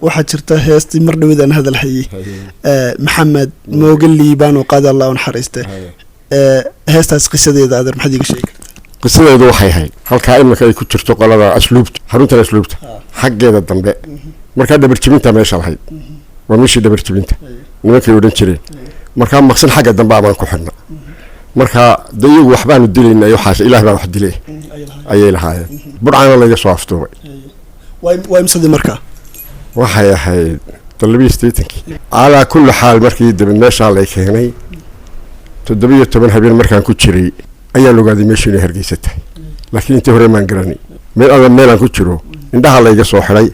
Waxaa jirta heestii mar dhawidaan hadal hayey, Maxamed Mooge Liibaan oo qaadi, Allah u naxariiste. Heestaas qisadeeda, adeer, maxaad iiga sheegi kartaa? Qisadeedu waxay ahayd halkaa iminka ay ku jirto qolada asluubta, xaruntan asluubta xaggeeda dambe. Markaa dhabarjibinta meesha lahayd waa meeshii dhabarjibinta nimankay odhan jireen. Markaa maqsin xagga dambe abaan ku xidhna. Markaa de iyagu waxbaanu dilayna, waxaas Ilaah baa wax dilay ayay lahaayeen. Burcana layga soo afduubay. Waa imsadii markaa? Waxay ahayd 87-kii. Calaa kulli xaal, markii dabeed meeshaa lay keenay, 17 habeen markaan ku jiray ayaan ogaaday meeshu inay Hargeysa tahay, laakiin intii hore maan garanay. Meel alla meelaan ku jiro indhaha layga soo xidhay,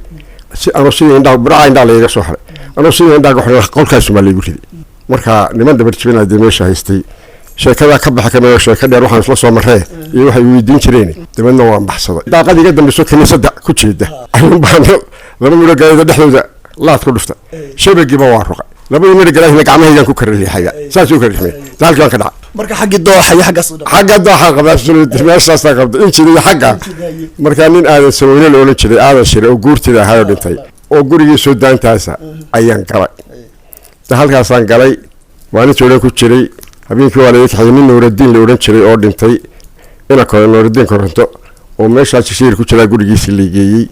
si anuu sidii indhaha Burca indhaha layga soo xidhay, anuu sidii indhaha ka xidhay qolkaasumaa laygu riday. Marka niman dhabar jibinaa dee meesha haystay. Sheekadaa ka baxa kamayo, sheeko dheer waxaan isla soo marree iyo waxay weydiin jireen. Dabeedna waan baxsaday. Daaqad iga dambayso kiniisadda ku jeeda ayuun baan laba midho galayda dhexdooda laad ku dhufta. Shabagiiba waa ruqay. Labadii midho galaydna gacmahaygaan ku kala riixaya, saas u kala riixmay, halkii baan ka dhacay. Marka xaggii dooxa iyo xaggaas u dhaca? Xagga dooxa qabaa, meeshaasaa qabta injida iyo xagga. Markaa nin Aadan Saweyne la odhan jiray, Aadan Shire, oo guurtida ahaayoo dhintay oo gurigii soo daantaasa ayaan galay. De halkaasaan galay, maalintii odhan ku jiray. Habeenkii waa laga kaxiyay. Nin Nuuradiin la odhan jiray oo dhintay, ina kore Nuuradiin Koronto oo meeshaa jishiir ku jiraa gurigiisii la geeyey.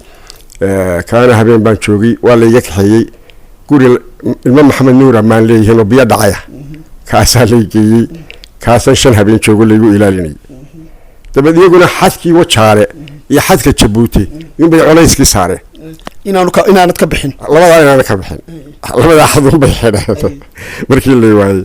Kaana habeen baan joogay, waa layga kaxeeyey. Guri ilmo Maxamed Nuura maan leeyihiin oo biyo dhacaya kaasaa laygeeyey. Kaasaan 5 habeen joogo, laygu ilaalinayay. Dabeed iyaguna xadkii Wajaale iyo xadka Jabuuti inbay culayskii saareen. Inaanu ka inaanad ka bixin. Labadaa inaana ka bixin, labadaa xadun bay xidheen markii la waayey.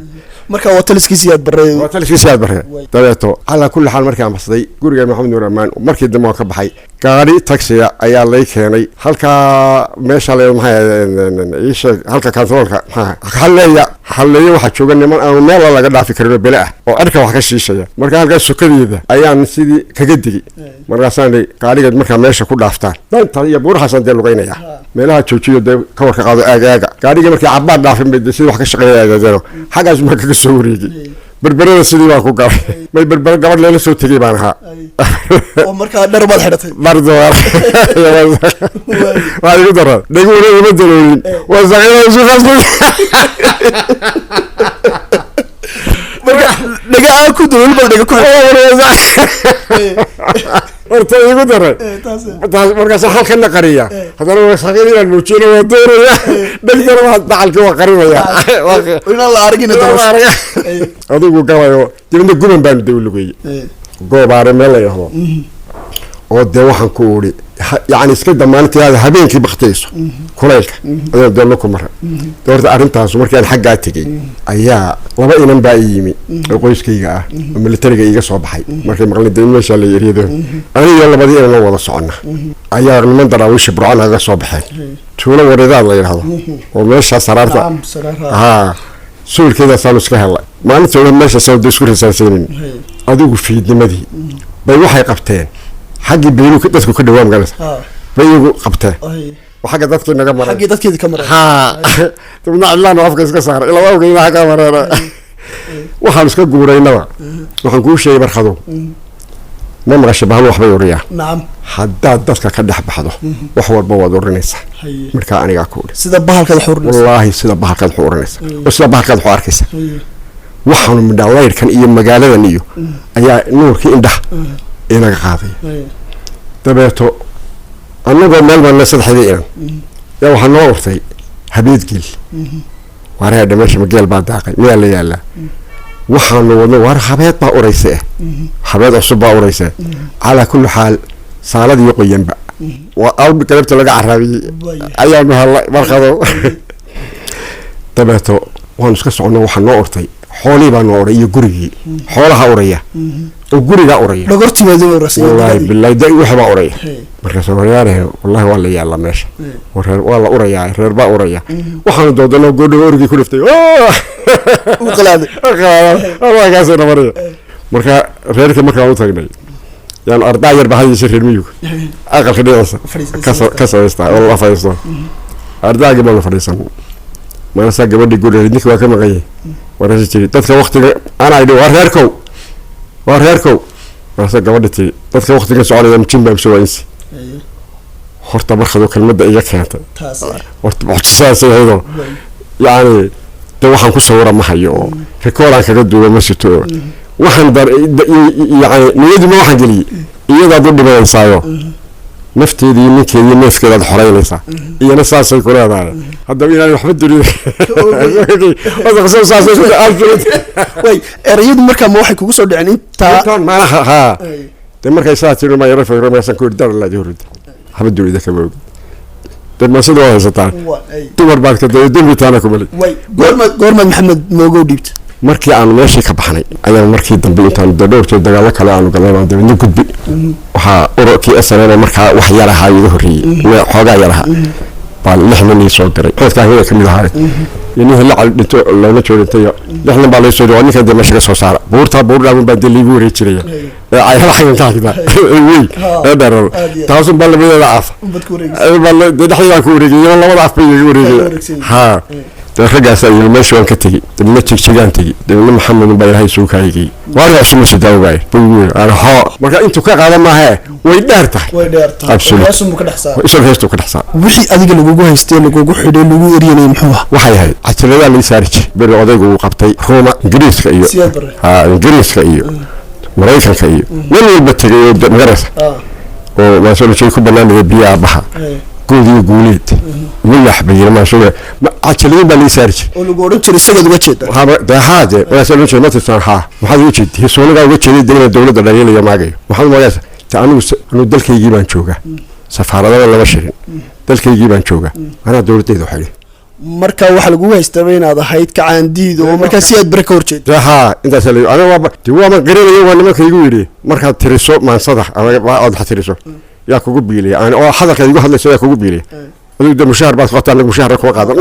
Marka waa taliskiisi Siyaad Barre. Waa taliskii Siyaad Barre. Dabeeto calaa kulli xaal, markaan baxsaday guriga Maxamed Nuur Ammaan, markii dambe waan ka baxay. Gaari taxiga ayaa lay keenay halkaa meesha le, maxay ahayd, ii sheeg, halka kantaroolka maxaa Halleeya. Halleeya waxaa jooga niman aanu meel laga dhaafi karin oo bele ah oo cirka wax ka shiishaya. Marka halkaas sokadeeda ayaan sidii kaga degi. Markaasaan idhi, gaarigeed markaa meesha ku dhaaftaan danta iyo buurahaasaan dee lugaynaya, meelaha joojiyo, dee ka warka qaado aaga aaga. Gaarigii markii cabaar dhaafin bay dee sidii wax ka shaqeeya aadadeeno. Xaggaas baan kaga soo wareegay. Berberada sidii baan ku galay. May Berbere gabadh leela soo tegay baan ahaa. Oo markaa dhar baad xidhatay? Bardoar waxaa igu daran dheguna ima daloolin, waa saqiira isu qasbay. Marka dhaga aan ku daloolin baad dhaga ku xidhatay. Horta igu daran taas. Markaas halkana qariya, haddana waa saqiir inaan muujiyana waa doonaya, dhegtana waa dacalki waa qarinaya. Inaan la aragin dabash. Adigu galayo dibadna guban baanu dee u lugeeyey Goobaare meel la yidhahdo oo dee waxaan ku uri yacni iska damaanintaada habeenkii baktiyayso kulaylka adoo dee laku mara. De horta arrintaas markaan xaggaa tegey ayaa laba inan baa ii yimi oo qoyskayga ah oo militariga iiga soo baxay. Markay maqlin dee meeshaa la eryado, aniyo labadii inan la wada soconna ayaa niman Daraawiisha Burco nagaga soo baxeen, tuulo Waridaad la yidhahdo oo meeshaa Saraarta. Nacam, Saraarta. Haa, suulkeedaasaanu iska helnay. Maalinta hore meeshaasaan de isku rasaasaynin. Adigu fiidnimadii bay waxay qabteen xaggii beeluhu dadku ka dhawaa magaranaysa bay iyagu qabteen oo xagga dadkii naga maray. Xaggii dadkeedii ka maray. Haa, dabna cidlaan afka iska saaray ilaa awgeyna xaggaa mareena. Waxaan iska guuraynaba waxaan kuu sheegay, barkado ma maqashay? Bahal waxbay uriyaan. Nacam. Haddaad dadka ka dhex baxdo, wax walba waad urinaysaa. Markaa anigaa ku uri Sida bahalkaad wax urinaysa. Wallaahi, sida bahalkaad wax u urinaysa oo sida bahalkaad wax u arkaysa. Waxaanu midhaa layrkan iyo magaaladan iyo ayaa nuurkii indhaha inaga qaadaya. Dabeeto annagoo meel baana saddexdii inan yaa waxaa noo urtay habeed geel. Wareedha, meesha ma geel baa daaqay miyaa la yaalaa? Waxaanu wadno waar habeed baa uraysa eh, habeed cusub baa uraysa. Calaa kulli xaal, saaladii qoyanba waa awd galabta laga caraabiyey ayaanu helnay markado. Dabeeto waanu iska soconno, waxaa noo urtay xoolihii baa noo uray iyo gurigii. Xoolaha uraya oo gurigaa uraya. Dhogortii baad idin urasay. Wallaahi billahi, da wixii baa uraya. Markaas waryaanahe, wallahi waa la yaallaa meesha. War reer waa la urayaa, reer baa uraya. Waxaanu doodano goodhow origii ku dhiftay. U qalaaday. Kaasayna maraya. Marka reerkii markaan u tagnay, yaan ardaa yar bahadiisa reer miyigu aqalka dhinaciisa ka samaystaa oo la fadhiisto. Ardaagii baa la fadhiisan. Markaasaa gabadhii guriga, ninka waa ka maqan yahay, warkaasi tiri, dadka waktiga anaa idhi, waa reerkow, waa reerkow. Markaasaa gabadhi tiri, dadka waktiga soconaya ma jin baa mise waa insi? Horta markadoo kelmadda iga keentay, horta mucjisaasay ahaydoo, yacni de waxaan ku sawira ma hayo oo rikooraan kaga duuba ma sito oo waxaan dar, yacni niyadii ma waxaan geliyey iyadaad u dhimanaysaayo nafteeda iyo ninkeeda iyo neefkeedaad xoreynaysaa, iyana saasay ku leedahay. Haddaba inaan waxba durin. Way erayadu markaa ma waxay kugu soo dhiceen intaa? Intaan maanaha haa. De markay saa tiri ma yaro fikro, markaasaan ku yidhi, dar laadi hurud, waxba dunida kama ogid, de masida waa haysataa, dumar baad ka daya, dembi taana kumali. Way goormaad Maxamed Moogow dhiibta? Markii aanu meeshii ka baxnay ayaan markii dambe intaanu de dhowrtoo dagaallo kale aanu galnay baan dabeedna gudbi. Waxaa ururkii SNM markaa wax yar ahaa iga horreeyey, xoogaa yar ahaa baa 6 nin ii soo diray. Xoodka ka mid ahaa iyo nin la dhinto loona joo dhintay, 6 nin baa lay soo diray. Waa ninkan dee meesha ka soo saara buurta, buur dhaawan baa dee liigu wareejinaya ee cayala xagan ka xigta ee weyn ee dherer, taasun baa labadeeda af baa dee dhexdeedaan ku wareegay, labada af bay igaga wareegaya. Haa, dee raggaas ayuu meesha waan ka tegey, dabeedna Jigjigaan tegey, dabeedna Maxamed baa Ilaahay soo kaayigay, waar cusub ma sidaa ogaay buu yiri hoo. Marka intuu ka qaada maahe, way dheer tahay. Way dheer tahay. Absolute. Heesun buu ka dhex saaray. Isaga heestuu ka dhex saaray. Wixii adiga lagugu haystay, lagugu xidhay, lagu eryanayay muxuu ahaa? Waxay ahayd cajaladaa lay saari jiray beri odaygu uu qabtay Ruuma, Ingiriiska iyo Siyaad Barre. Ha, Ingiriiska iyo Maraykanka iyo meel walba tegay oo magaraysa oo maasoo ku banaanaya biyo aabaha good iyo guuleed milax bayiri maasoo cajaladiin baa lay saari jiray. Oo lagu odhan jiray isagaad uga jeeda. Haba dee haa, dee markaas loo jeeda ma tirsan. Haa, maxaad uga jeeday? Hisoonigaa uga jeeday dee inaan dowladda dhaliilaya maagayo. Maxaad maagaysa? Te anigu anigu dalkaygii baan joogaa, safaaradada lama shirin, dalkaygii baan joogaa, anaa dowladdayda xidhi. Marka waxaa lagugu haystaba inaad ahayd kacaandiid oo markaa Siyaad Bare ka horjeeda. Dee haa, intaas la aniga waaba dee waaba garanaya. Waa nimanka igu yidhi, markaad tiriso maansada ama aad wax tiriso yaa kugu biiliya oo hadalkaad igu hadlayso yaa kugu biiliya? Adigu dee mushaar baad qabtaa, anagu mushaharna kuma qaadan.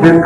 Thank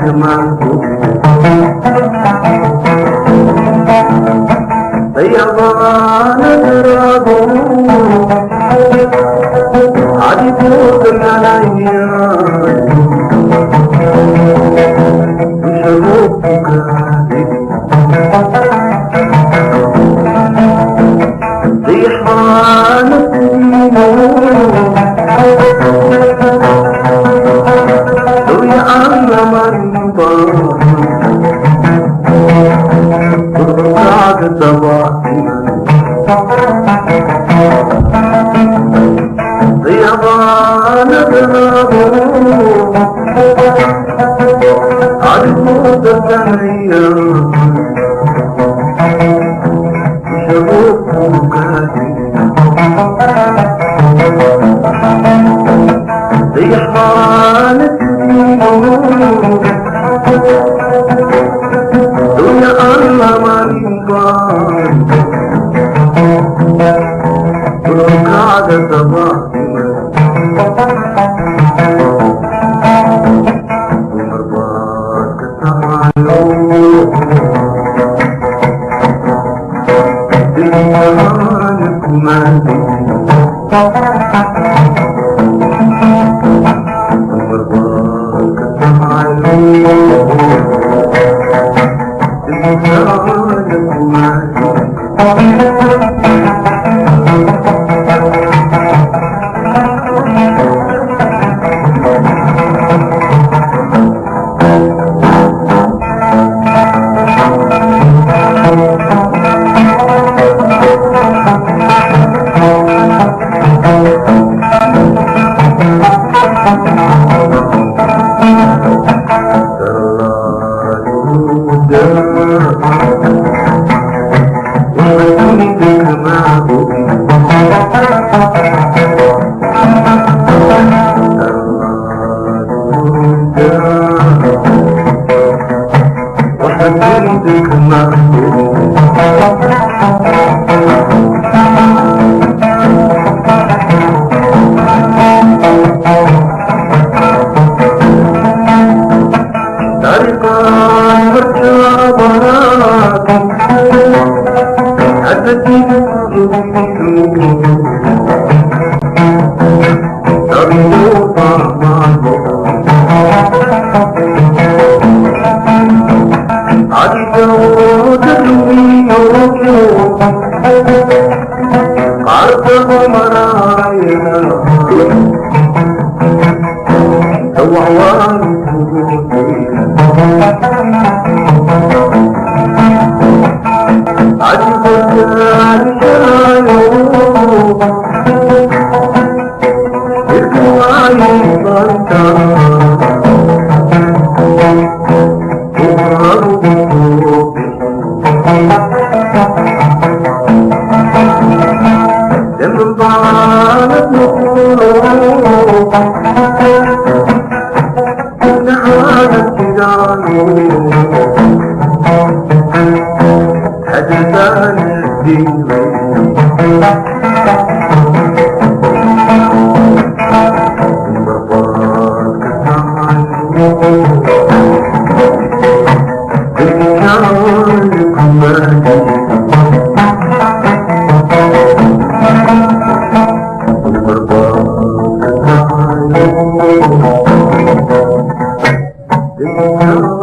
you.